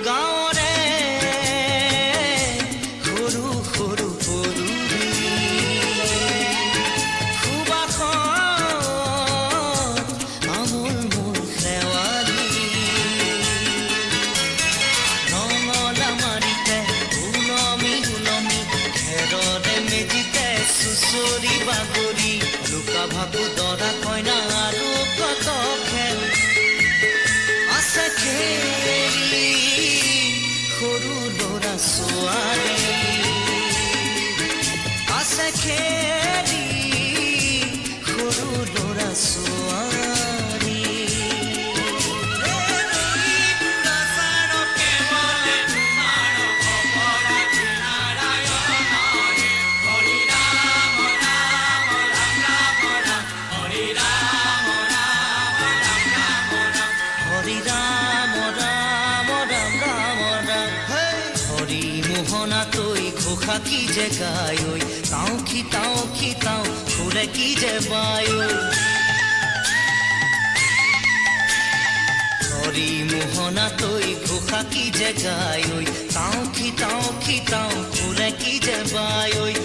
গাঁৱৰে সৰু সৰু পদূলি সুবাসত আমোল মোল শেৱালি, ৰঙলা মাৰিতে ওলমি ওলমি, খেৰৰে মেজিতে চুচৰি বাগৰি, লুকা ভাকু দৰা কইনা আৰু কত খেল আছে খেলি সৰু ল'ৰা ছোৱালী, আছে খেলি সৰু ল'ৰা ছোৱালী। হৰি ৰাম ৰাম ৰাম ৰাম ৰাম হৰি। মোহনা তৈ ঘোষা কি যে গায়, তাও খি তাও খি তাও সুৰে কি যে বায়। হৰি মোহনা তৈ ঘোষা কি যে গায়, তাও খি তাও খি তাও সুৰে কি যে বায়।